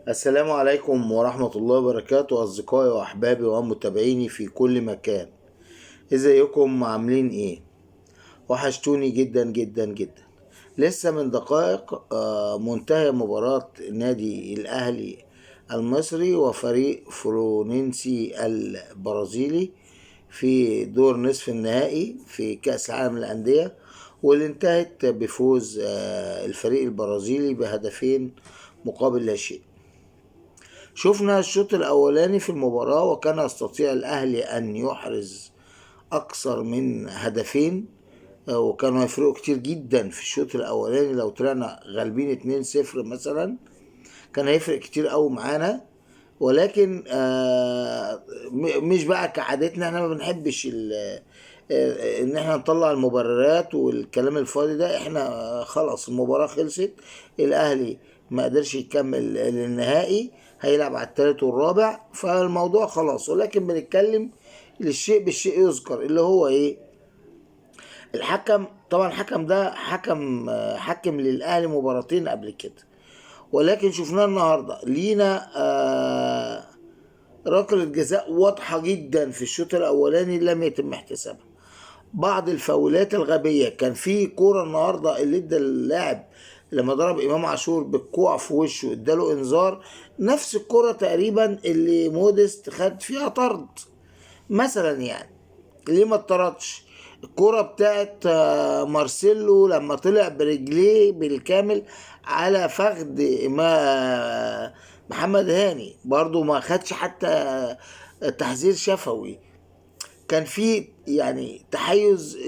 السلام عليكم ورحمة الله وبركاته، أصدقائي وأحبابي ومتابعيني في كل مكان. ازيكم؟ عاملين ايه؟ وحشتوني جدا جدا جدا. لسه من دقائق منتهى مباراة نادي الأهلي المصري وفريق فلومينينسي البرازيلي في دور نصف النهائي في كأس العالم للأندية، واللي انتهت بفوز الفريق البرازيلي بهدفين مقابل لا شيء. شفنا الشوط الأولاني في المباراة، وكان يستطيع الأهلي أن يحرز أكثر من هدفين، وكانوا هيفرقوا كتير جدا في الشوط الأولاني. لو طلعنا غالبين 2-0 مثلا كان هيفرق كتير قوي معانا، ولكن مش بقى كعادتنا، احنا ما بنحبش ان احنا نطلع المبررات والكلام الفاضي ده. احنا خلاص المباراة خلصت، الاهلي ما قدرش يكمل للنهائي، هيلعب على الثالث والرابع، فالموضوع خلاص. ولكن بنتكلم للشيء بالشيء يذكر، اللي هو ايه؟ الحكم. طبعا الحكم ده حكم للاهلي مباراتين قبل كده، ولكن شفناه النهارده لينا ركلة جزاء واضحة جدا في الشوط الأولاني لم يتم احتسابها. بعض الفاولات الغبية، كان في كورة النهارده اللي ادى اللاعب لما ضرب إمام عاشور بالكوع في وشه اداله إنذار، نفس الكورة تقريبا اللي موديست خد فيها طرد مثلا، ليه ما اتطردش؟ الكورة بتاعت مارسيلو لما طلع برجليه بالكامل على فخد ما محمد هاني، برضو ما خدش حتى تحذير شفوي. كان في تحيز،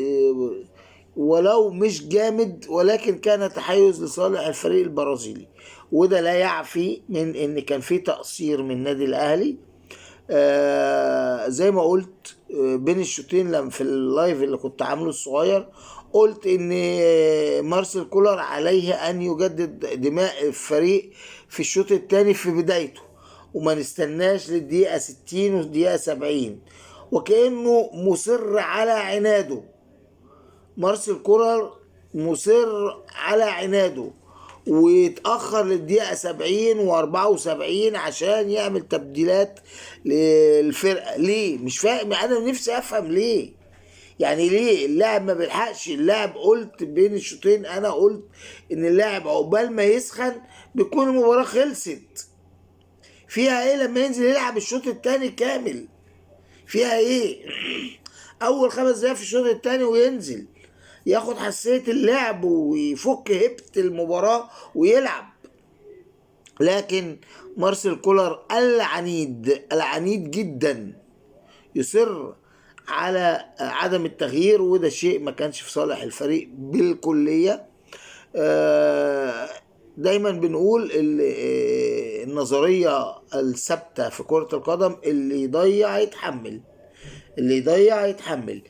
ولو مش جامد، ولكن كان تحيز لصالح الفريق البرازيلي، وده لا يعفي من ان كان في تقصير من النادي الاهلي. زي ما قلت، بين الشوطين لما في اللايف اللي كنت عامله الصغير، قلت ان مارسيل كولر عليه ان يجدد دماء الفريق في الشوط الثاني في بدايته، وما نستناش للدقيقة 60 والدقيقة 70، وكأنه مصر على عناده. مارسيل كولر مصر على عناده ويتأخر للدقيقة 70 وأربعة وسبعين عشان يعمل تبديلات للفرقة. ليه؟ مش فاهم، أنا نفسي أفهم ليه. ليه اللاعب ما بيلحقش؟ اللاعب قلت بين الشوطين، أنا قلت إن اللاعب عقبال ما يسخن بيكون المباراة خلصت. فيها إيه لما ينزل يلعب الشوط التاني كامل؟ فيها إيه؟ أول 5 دقايق في الشوط التاني وينزل ياخد حساسية اللعب ويفك هبة المباراة ويلعب. لكن مارسيل كولر العنيد، العنيد جدا، يصر على عدم التغيير، وده شيء ما كانش في صالح الفريق بالكلية. دايما بنقول النظرية الثابتة في كرة القدم، اللي يضيع يتحمل، اللي يضيع يتحمل.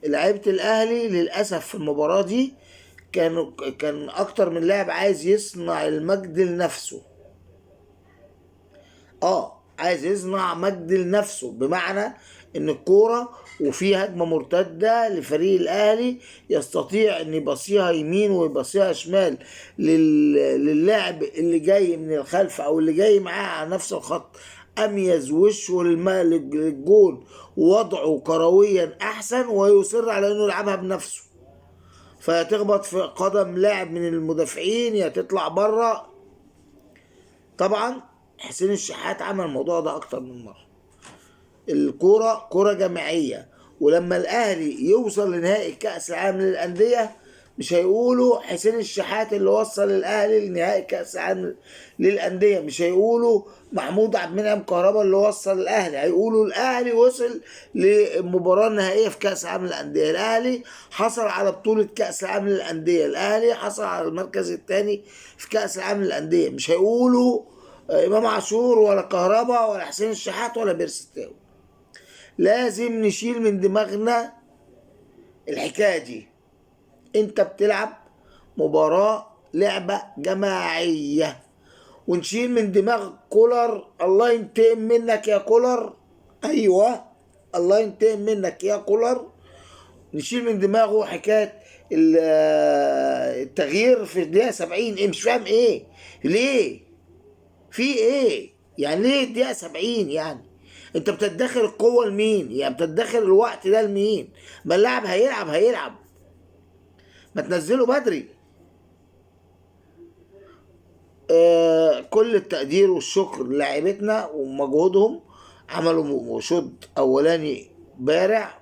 لعيبة الأهلي للأسف في المباراة دي كان أكتر من لاعب عايز يصنع المجد لنفسه. عايز يصنع مجد لنفسه، بمعنى إن الكورة وفي هجمة مرتدة لفريق الأهلي يستطيع إن يبصيها يمين ويبصيها شمال للاعب اللي جاي من الخلف أو اللي جاي معاه على نفس الخط، أميز وشه للجون ووضعه كرويا أحسن، ويصر على إنه يلعبها بنفسه، فتخبط في قدم لاعب من المدافعين يا تطلع بره. طبعا حسين الشحات عمل الموضوع ده أكتر من مرة. الكورة كورة جماعية، ولما الأهلي يوصل لنهائي كأس العالم للأندية مش هيقولوا حسين الشحات اللي وصل الأهلي لنهائي كأس العالم للأندية، مش هيقولوا محمود عبد المنعم كهربا اللي وصل الأهلي، هيقولوا الأهلي وصل للمباراة النهائية في كأس العالم للأندية، الأهلي حصل على بطولة كأس العالم للأندية، الأهلي حصل على المركز الثاني في كأس العالم للأندية. مش هيقولوا إمام عاشور ولا كهربا ولا حسين الشحات ولا بيرسي تاو. لازم نشيل من دماغنا الحكاية دي. انت بتلعب مباراة لعبة جماعية، ونشيل من دماغ كولر، الله ينتقم منك يا كولر، ايوه الله ينتقم منك يا كولر، نشيل من دماغه حكاية التغيير في الدقيقة 70. ايه مش فاهم ايه ليه؟ في ايه يعني؟ ليه الدقيقة 70 يعني؟ انت بتدخر القوة لمين؟ يعني بتدخر الوقت ده لمين؟ ما اللاعب هيلعب هيلعب، ما تنزله بدري. كل التقدير والشكر للاعيبتنا ومجهودهم، عملوا شوط اولاني بارع،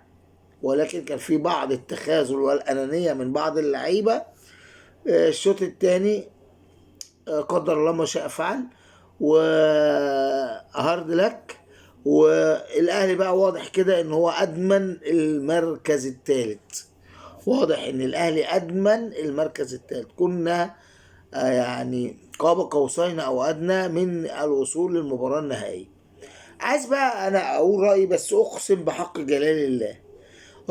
ولكن كان في بعض التخاذل والانانيه من بعض اللعيبة. الشوط الثاني قدر الله ما شاء فعل، وهارد لك. والاهلي بقى واضح كده ان هو ادمن المركز الثالث، واضح ان الاهلي ادمن المركز الثالث. كنا يعني قاب قوسين او ادنى من الوصول للمباراة النهائية. عايز بقى انا اقول رايي، بس اقسم بحق جلال الله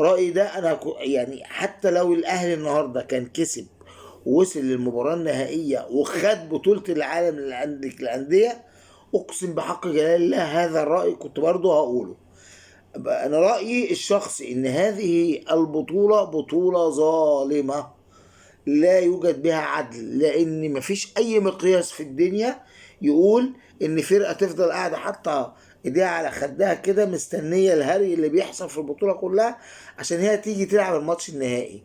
رايي ده انا يعني حتى لو الاهلي النهارده كان كسب ووصل للمباراة النهائية وخد بطوله العالم للاندية، اقسم بحق جلال الله هذا الراي كنت برضه هقوله. انا رايي الشخصي ان هذه البطولة بطوله ظالمه لا يوجد بها عدل، لان مفيش اي مقياس في الدنيا يقول ان فرقه تفضل قاعدة حاطه ايديها على خدها كده مستنيه الهري اللي بيحصل في البطولة كلها عشان هي تيجي تلعب الماتش النهائي.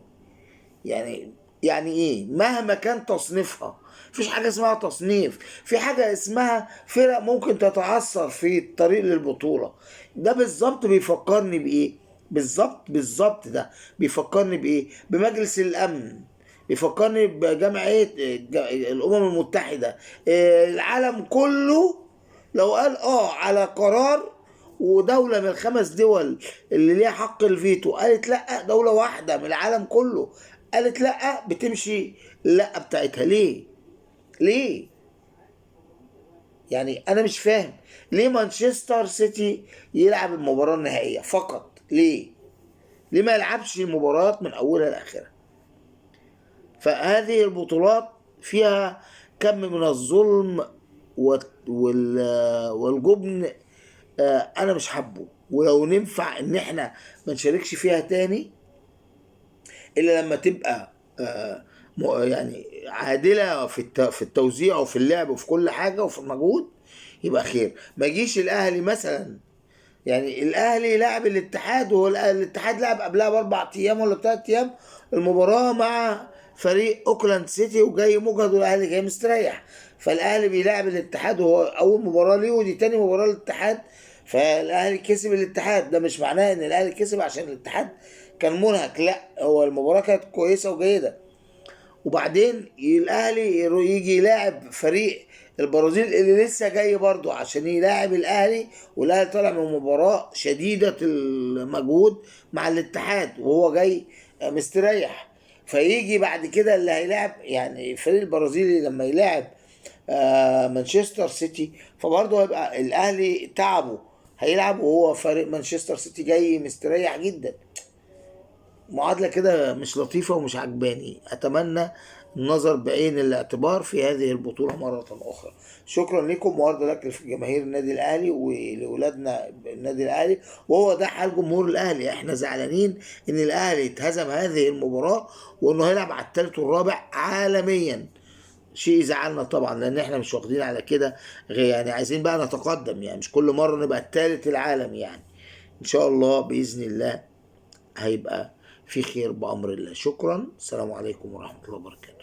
يعني ايه؟ مهما كان تصنيفها، مفيش حاجة اسمها تصنيف، في حاجة اسمها فرق ممكن تتعثر في الطريق للبطولة. ده بالظبط بيفكرني بايه؟ بالظبط ده بيفكرني بايه؟ بمجلس الامن، بيفكرني بجمعية الامم المتحدة. العالم كله لو قال على قرار، ودولة من الخمس دول اللي ليها حق الفيتو قالت لا، دولة واحدة من العالم كله قالت لا، بتمشي لا بتاعتها. ليه؟ ليه؟ يعني انا مش فاهم ليه مانشستر سيتي يلعب المباراة النهائية فقط؟ ليه؟ ليه ما يلعبش المباريات من اولها لاخرها؟ فهذه البطولات فيها كم من الظلم والجبن، انا مش حابة. ولو ننفع ان احنا ما نشاركش فيها تاني الا لما تبقى يعني عادلة في التوزيع وفي اللعب وفي كل حاجة وفي المجهود، يبقى خير. ما يجيش الاهلي مثلا، يعني الاهلي لعب الاتحاد، وهو الاتحاد لعب قبلها ب4 ايام ولا 3 ايام المباراة مع فريق اوكلاند سيتي، وجاي مجهد والاهلي جاي مستريح. فالاهلي بيلعب الاتحاد وهو اول مباراة ليه، ودي تاني مباراة للاتحاد، فالاهلي كسب الاتحاد. ده مش معناه ان الاهلي كسب عشان الاتحاد كان منهك، لا، هو المباراة كانت كويسة وجيده. وبعدين الاهلي يجي يلاعب فريق البرازيل اللي لسه جاي برضه عشان يلاعب الاهلي، والاهلي طالع من مباراة شديدة المجهود مع الاتحاد وهو جاي مستريح. فيجي بعد كده اللي هيلاعب، يعني الفريق البرازيلي لما يلاعب مانشستر سيتي، فبرضه هيبقى الاهلي تعبه، هيلعب وهو فريق مانشستر سيتي جاي مستريح جدا. معادلة كده مش لطيفة ومش عجباني. أتمنى النظر بعين الاعتبار في هذه البطولة مرة أخرى. شكرا لكم، وأرض لك لجماهير النادي الأهلي ولأولادنا النادي الأهلي. وهو ده حال جمهور الأهلي، احنا زعلانين إن الأهلي اتهزم هذه المباراة وإنه هيلعب على الثالث والرابع عالميا. شيء يزعلنا طبعا، لأن احنا مش واخدين على كده، يعني عايزين بقى نتقدم، يعني مش كل مرة نبقى الثالث العالم. يعني إن شاء الله بإذن الله هيبقى في خير بأمر الله. شكرا، السلام عليكم ورحمة الله وبركاته.